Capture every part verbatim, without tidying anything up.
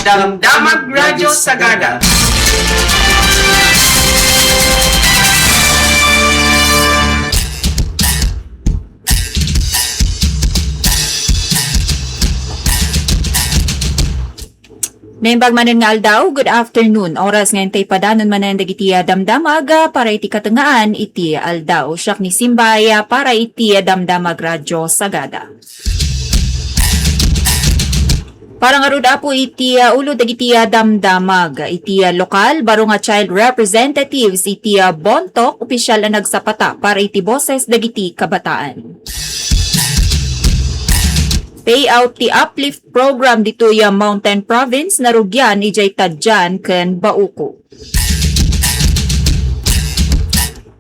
Damdamag Radyo Sagada. Naimbag manen nga aldaw, good afternoon. Oras nga intay padanon manen dagiti, ah, damdamag, ah, para iti katengngaan iti aldaw. Siak ni Simbay, ah, para iti, ah, Damdamag Radyo Sagada. Para ngarud, Apo, iti, ah, ulo dagiti, ah, damdamag. Iti, ah, lokal, baro nga child representatives iti, ah, Bontoc, opisyal a nagsapata para iti boses dagiti kabataan. Payout ti Uplift Program ditoy, ah, Mountain Province, narugian idiay Tadian ken Bauco.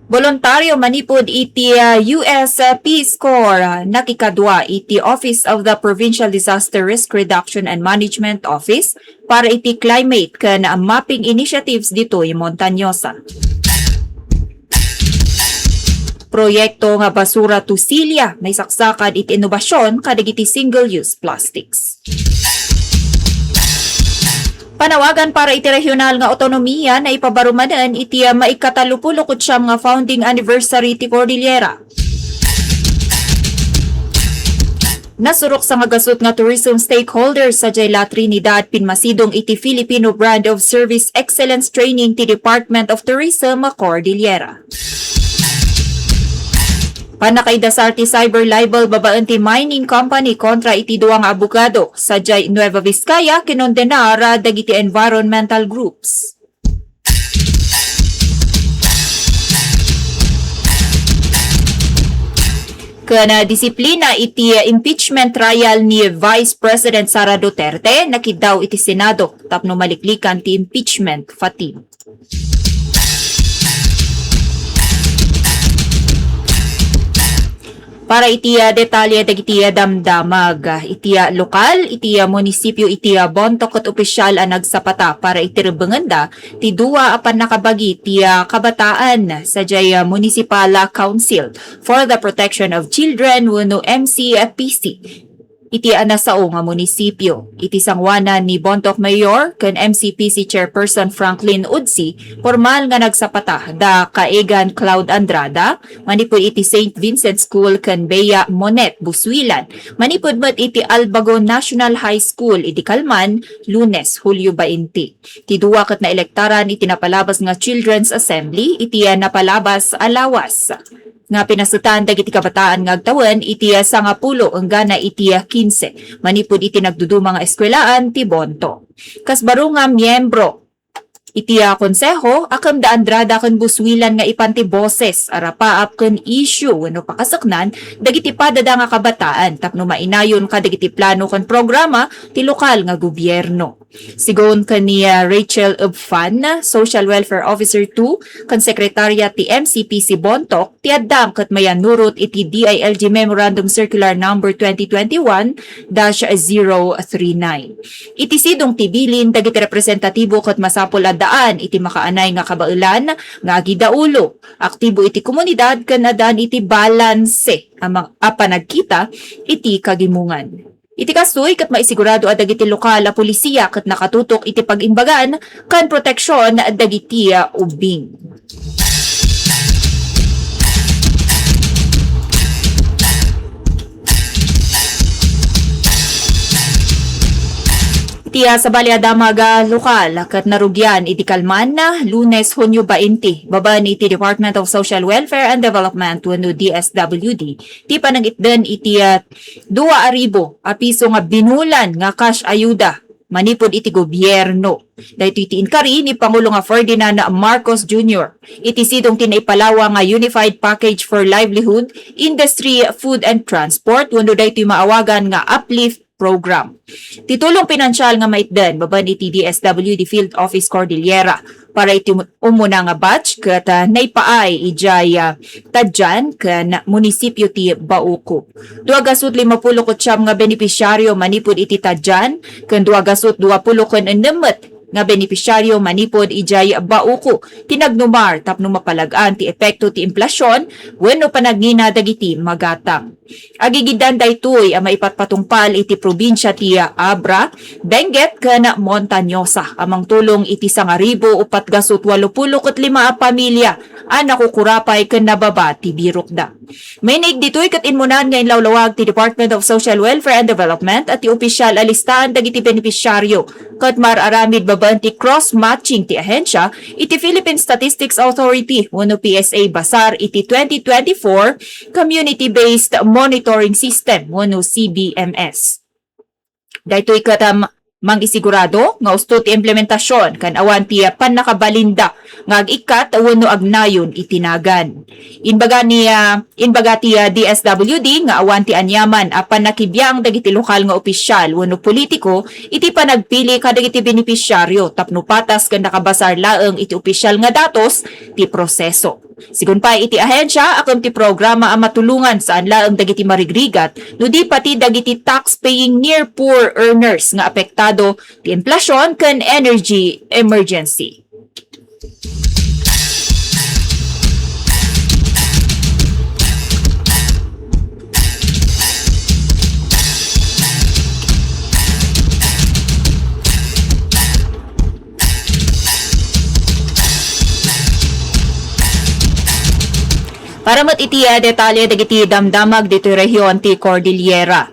Boluntario manipud iti, ah, U S Peace Corps, ah, nakikadua iti Office of the Provincial Disaster Risk Reduction and Management Office para iti climate ken mapping initiatives ditoy Montañosa. Proyekto nga basura to silya naisaksakan iti inobasyon kadagiti single-use plastics. Panawagan para iti regional nga autonomia naipabaro manen iti maikatalupulo ket siam nga founding anniversary ti Cordillera. Nasurok sangagasut nga tourism stakeholders sadiay La Trinidad pinmasidong iti Filipino Brand of Service Excellence Training ti Department of Tourism, Cordillera. Pannakaidasar ti cyber libel babaen ti mining company kontra iti dua nga abogado sadiay Nueva Vizcaya, kinondenar dagiti environmental groups. Ken, ah, disiplina iti, ah, impeachment trial ni Vice President Sara Duterte, nakiddaw iti Senado tapno maliklikan ti impeachment fatigue. Para iti, ah, detalye dagiti, ah, damdamag, ah, iti, ah, lokal, iti, ah, munisipyo iti, ah, Bontoc ket opisyal a nagsapata para iti rebbengenda ti dua a pannakabagi ti, ah, kabataan sadiay, ah, Municipal, ah, Council for the Protection of Children wenno M C P C. Iti a nasao nga munisipyo. Iti sangoanan ni Bontoc Mayor ken M C P C Chairperson Franklin Udsi, pormal nga nagsapata da Kaegan Cloud Andrada, manipud iti Saint Vincent School ken Bea Monet Busuilan, manipud met iti Albago National High School iti kalman, Lunes, Hulyo twenty. Ti dua ket naelektaran iti napalabas nga Children's Assembly iti napalabas a lawas nga pinasetan dagiti kabataan nga agtawen iti sangapulo enggana iti kinse manipud iti nagduduma nga eskuelaan ti Bontoc. Kas baro nga miyembro iti, ah, konseho, a ken da Andrada ken Busuilan nga ipan ti boses, arapaap ken issue wenno pakaseknan dagiti padada nga kabataan tapno mainayon kadagiti plano ken programa ti lokal nga gobierno. Sigun ken ni, ah, Rachel Ubfan, Social Welfare Officer two, ken Sekretarya ti M C P C Bontoc, ti addang ket mayannurot iti D I L G Memorandum Circular Number twenty twenty-one dash zero three nine. Iti sidong ti bilin, dagiti representatibo ket masapul a daan iti makaanay nga kabaelan nga agidaulo, aktibo iti komunidad ken addaan iti balanse a ma-, a panagkita iti kagimongan. Iti kastoy, ket maisigurado a dagiti lokal a pulisiya ket nakatutok iti pag-imbagan ken proteksion dagiti, ah, ubbing. Iti, ah, sabali a damag a lokal ket narugian iti kalman, Lunes, Hunyo twenty, babaen iti Department of Social Welfare and Development wenno D S W D, ti panangitden iti, ah, dua a ribu a piso nga binulan nga cash ayuda manipud iti gobierno. Daytoy ti inkari ni Pangulo nga Ferdinand Marcos Junior iti sidong ti naipalawa nga Unified Package for Livelihood, Industry, Food and Transport wenno daytoy maawagan nga Uplift Program. Ti tulong pinansial nga maitden babaen iti D S W D Field Office Cordillera para iti umuna nga batch ket, ah, naipaay idiay, ah, Tadian ken munisipyo ti Bauco. Dua gasut limapulo ket siam nga benepisyaryo manipud iti Tadian ken dua gasut duapulo ken ennem met nga benepisyaryo manipud idiay Bauco ti nagnumar tapno mapalag-an ti epekto ti inflasion wenno panagngina dagiti magatang. Agigiddan daytoy a maipatpatungpal iti probinsia ti Abra, Benguet ken Montañosa a mangtulong iti sangaribu uppat gasut walupulo ket lima a pamilia a nakukurapay ken nababa ti birokda. Mainig ditoy ket immunan nga inlawlawag ti Department of Social Welfare and Development a ti opisyal a listahan dagiti benepisyaryo ket mar-aramid babaen ti cross-matching ti ahensia iti Philippine Statistics Authority wenno P S A basar iti twenty twenty-four Community-Based Monitoring System wenno C B M S. Daytoy ket, um, mangisigurado nga usto ti implementasion ken awan ti pannakabalinda nga ag-ikkat wenno agnayon iti nagan. Imbaga ni, ah, imbaga ti, ah, D S W D nga awan ti aniaman a pannakibiang dagiti lokal nga opisyal wenno politiko iti panagpili kadagiti benepisyaryo tapno patas ken nakabasar laeng iti opisyal nga datos ti proseso. Sigun pay iti ahensia, akem ti programa a matulongan saan laeng dagiti marigrigat no di pati dagiti tax-paying near poor earners nga apektado ti inflasion ken energy emergency. Para met iti, ah, detalye dagiti damdamag ditoy rehiyon ti Cordillera.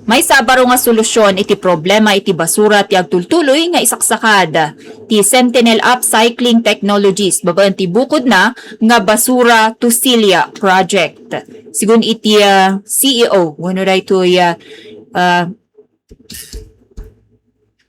Maysa a baro nga solusyon iti problema iti basura ti agtultuloy nga isaksakad ti Sentinel Upcycling Technologies babaen ti bukodna nga Basura to Silya Project. Sigun iti, ah, C E O wenno daytoy, ah, ah,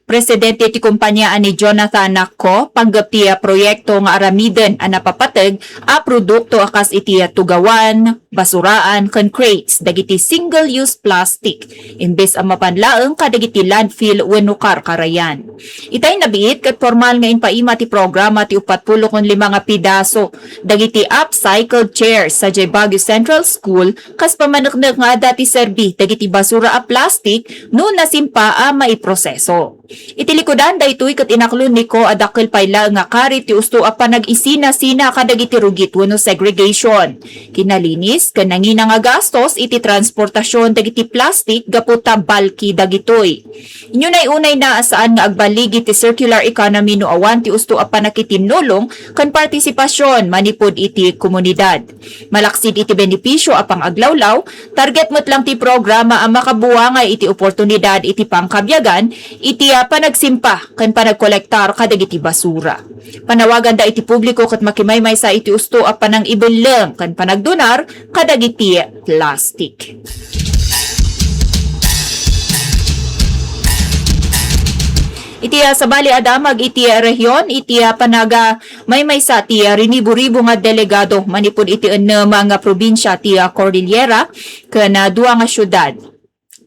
presidente ti kompania a ni Jonathan Nakko, panggep ti, ah, proyekto nga aramiden a napapateg a produkto a kas iti, ah, tugawan, basuraan, ken crates dagiti single-use plastic, imbes a mapan laeng kadagiti landfill wenno karkarayan. Itay nabiit ket formal nga impaima ti programa ti uppat pulo ken lima nga pidaso dagiti upcycled chairs sadiay Baguio Central School kas pamaneknek nga adda ti serbi dagiti basura a plastic no nasimpa a maiproseso. Iti likudan daytoy ket inaklon ni Ko a dakkel pay laeng nga karit ti usto a panag-isinasina kadagiti rugit wenno segregation, kinalinis, ken nangina nga gastos iti transportasion dagiti plastik gapu ta balki dagitoy. Inyunay-unayna a saan nga agbaligi ti circular economy no awan ti usto a pannakitinnulong ken partisipasion manipud iti komunidad. Malaksid iti benepisio a pangaglawlaw, target met lang ti programa a makabuangay iti oportunidad iti pangkabiagan iti, ah, panagsimpa ken panagkolektar kadagiti basura. Panawaganda iti publiko ket makimaymaysa iti usto a panangibelleng ken panagdonar kadagiti plastik. Iti, ah, sabali a damag iti, ah, rehiyon, iti, ah, panaga maymaysa ti, ah, rinibo-ribo nga delegado manipud iti ennem nga probinsia ti, ah, Cordillera ken, ah, dua nga siudad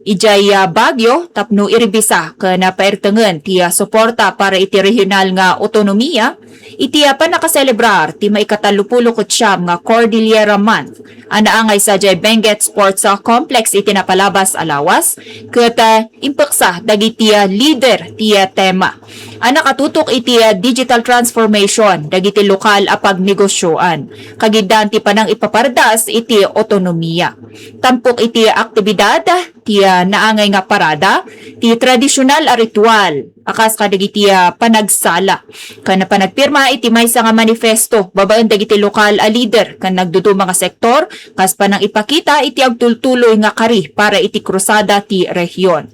idiay, ah, Baguio tapno irebisa ken, ah, pairtengen ti, ah, suporta para iti rehional nga otonomiya iti, ah, pannakaselebrar ti maikatallopulo ket siam nga Cordillera Month a naangay sadiay Benguet Sports, ah, Complex iti napalabas a lawas ket, ah, impeksa dagiti, ah, lider ti, ah, tema a nakatutok iti, ah, digital transformation dagiti lokal a pagnegosioan, kagiddan ti panangipapardas iti otonomiya. Tampok iti aktibidad ti, ah, naangay nga parada, ti tradisyonal a ritual a kas kadagiti, ah, panagsala ken panagpirma iti maysa nga manifesto babaen dagiti lokal a lider ken nagduduma nga sektor kas panangipakita iti agtultuloy nga kari para iti Krusada ti Rehiyon.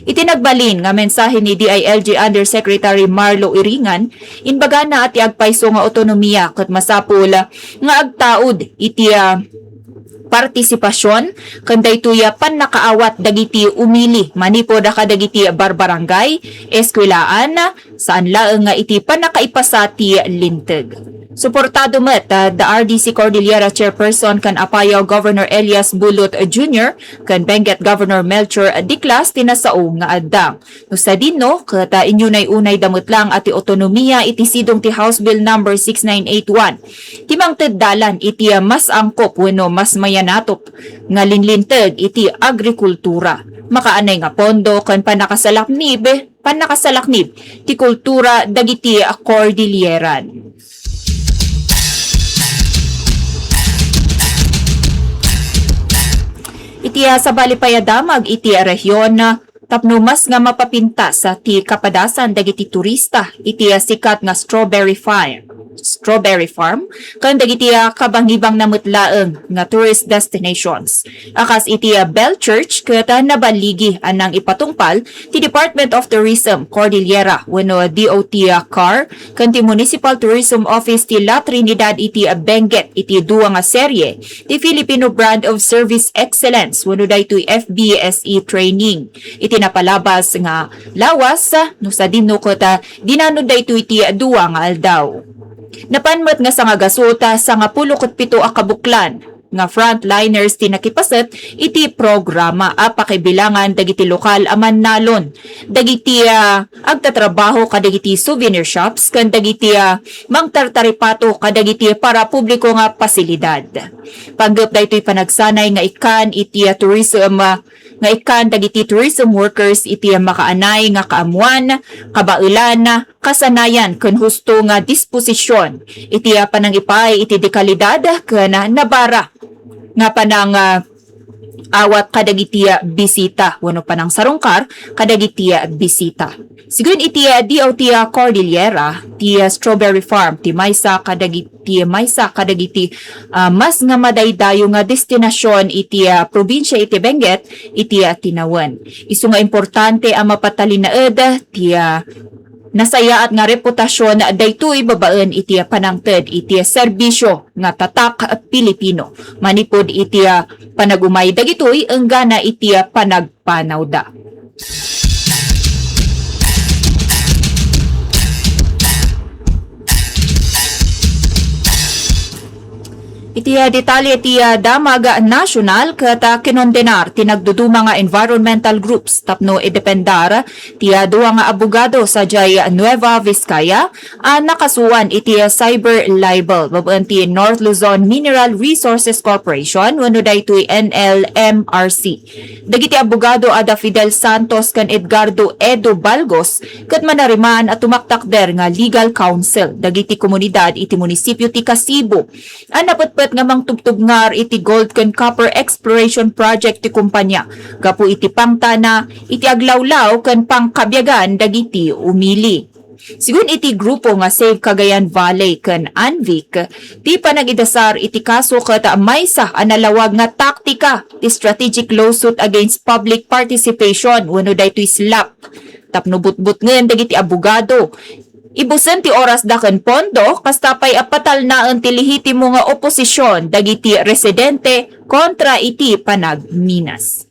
Iti nagbalin nga mensahe ni D I L G Undersecretary Marlo Iringan, imbagana a ti agpayso nga otonomiya ket masapul nga agtaud iti, ah, partisipasion ken daytoy a pannakaawat dagiti umili manipud a kadagiti barbarangay, eskuelaan, saan laeng nga iti pannakaipasa ti linteg. Suportado met, ah, da R D C Cordillera Chairperson ken Apayao Governor Elias Bulut Junior ken Benguet Governor Melchor Diclas ti nasao nga adda. No sadino, ket, ah, inyunay-unayda met lang a ti otonomiya iti sidong ti House Bill Number six nine eight one ti mangted dalan iti, ah, mas angkop wenno mas mayanatop nga linlinteg iti agrikultura, makaanay nga pondo ken pannakasalaknib pannakasalaknib ti kultura dagiti Cordilleran. Iti, ah, sabali pay a damag iti rehiyon, ah, tapno mas nga mapapintas, ah, ti kapadasan dagiti turista iti, ah, sikat nga strawberry farm, strawberry farm, ken dagiti, ah, kabangibangna met laeng nga tourist destinations. A kas iti, ah, Bell Church ket, ah, naballigi a nangipatungpal ti Department of Tourism Cordillera wenno D O T, ah, car ken ti Municipal Tourism Office ti La Trinidad iti, ah, Benguet iti dua nga serye ti Filipino Brand of Service Excellence wenno daytoy F B S E training iti napalabas nga lawas, ah, no sadino ket, ah, dinanod daytoy iti dua nga aldaw. Napan met nga sangagasut, ah, sangapulo ket pito a kabuklan nga frontliners ti nakipaset iti programa a pakibilangan dagiti lokal a mannalon, dagiti, ah, agtatrabaho kadagiti souvenir shops, ken dagiti, ah, mangtartaripato kadagiti parapubliko nga pasilidad. Panggep daytoy panagsanay nga ikkan iti, ah, tourism, ah, nga ikkan dagiti tourism workers iti makaanay nga kaammuan, kabaelan, kasanayan ken husto nga disposision iti, ah, panangipaay iti dekalidad ken, ah, nabara nga panang, ah, awat kadagiti, ah, bisita wenno panangsarungkar kadagiti, ah, bisita. Sigun iti, ah, D O T, ah, Cordillera, ti, ah, strawberry farm ti maysa kadagiti, maysa kadagiti, ah, mas nga madaydayo nga destinasion iti, ah, probinsia iti Benguet iti, ah, tinawen. Isu nga importante a mapatalinaed ti, ah, nasayaat nga reputasion daytoy babaen iti panangted iti serbisio nga tatak Pilipino manipud iti, ah, panagumay dagitoy enggana iti, ah, panagpanawda. Iti, ah, detalye ti, ah, damag nasional ket, ah, kinondenar ti nagduduma nga environmental groups tapno idependar ti, ah, dua nga abogado sadiay Nueva Vizcaya a nakasuan iti, ah, cyber libel babaen ti North Luzon Mineral Resources Corporation wenno daytoy N L M R C. Dagiti abogado a da Fidel Santos ken Edgardo Edo Balgos ket manarimaan a tumaktakder nga legal counsel dagiti komunidad iti munisipio ti Kasibo a napetpet nga mangtubtubngar iti gold ken copper exploration project ti kumpanya gapu iti pangtana iti aglawlaw ken pangkabiagan dagiti umili. Sigun iti grupo nga Save Cagayan Valley ken ANVIC, ti panagidasar iti kaso ket maysa a nalawag nga taktika ti strategic lawsuit against public participation wenno daytoy slap. Tapno butbutngen dagiti abogado, ibusen ti orasda ken pondo, kasta pay a patalnaen ti lehitimo nga oposision dagiti residente kontra iti panagminas.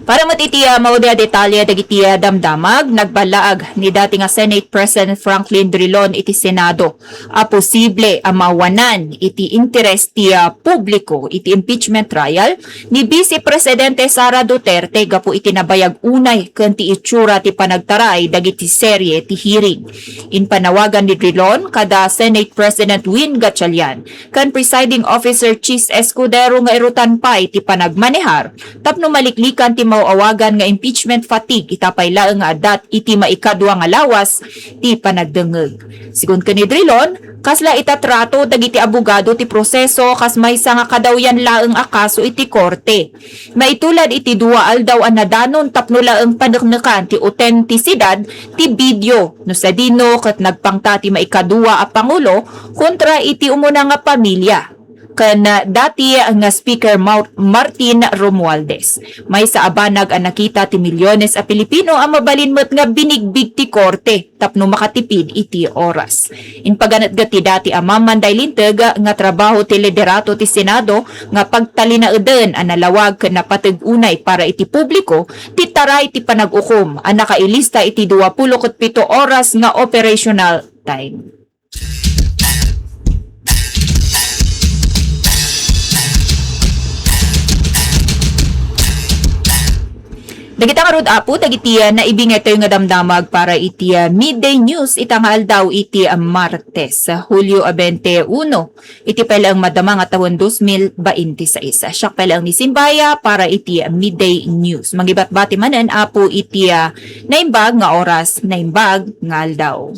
Para met iti, ah, maudi a detalye dagiti, ah, damdamag, nagballaag ni dati nga Senate President Franklin Drilon iti Senado a posible a mawanan iti interes ti, ah, publiko iti impeachment trial ni Vice Presidente Sara Duterte gapu iti nabayag unay ken ti itsura ti panagtaray dagiti serye ti hearing. Impanawagan ni Drilon kada Senate President Win Gatchalian ken Presiding Officer Chiz Escudero nga irutan pay ti panagmanehar tapno maliklikan ti maaw-awagan nga impeachment fatigue ita pay laeng nga adda iti maikadua nga lawas ti panagdengngeg. Sigun ken ni Drilon, kasla ita trato dagiti abogado ti proseso kas maysa nga kadawyan laeng a kaso iti korte. Maitulad iti dua aldaw a nadanon tapno laeng paneknekan ti autentisidad ti video no sadino ket nagpangta ti maikadua a pangulo kontra iti umuna nga pamilia ken dati nga Speaker Mar-, Martin Romualdez. Maysa a banag a nakita ti milyones a Pilipino a mabalin met nga binigbig ti korte tapno makatipid iti oras. Impaganetget ti dati a mammanday linteg nga trabaho ti liderato ti Senado nga pagtalinaeden a nalawag ken napateg unay para iti publiko ti taray ti panag-ukom a nakailista iti dua pulo ket pito oras nga operational time. Dagita ngarud, Apo, dagiti, ah, naibingay tayo nga damdamag para iti, ah, midday news ita nga aldaw iti, ah, Martes, ah, Hulyo, ah, twenty-one, iti pay laeng madama nga tawen dos mil bainti sais. Siak pay laeng ni Simbaya para iti, ah, midday news. Mangibatbati manen, Apo, iti, ah, naimbag nga oras, naimbag nga aldaw.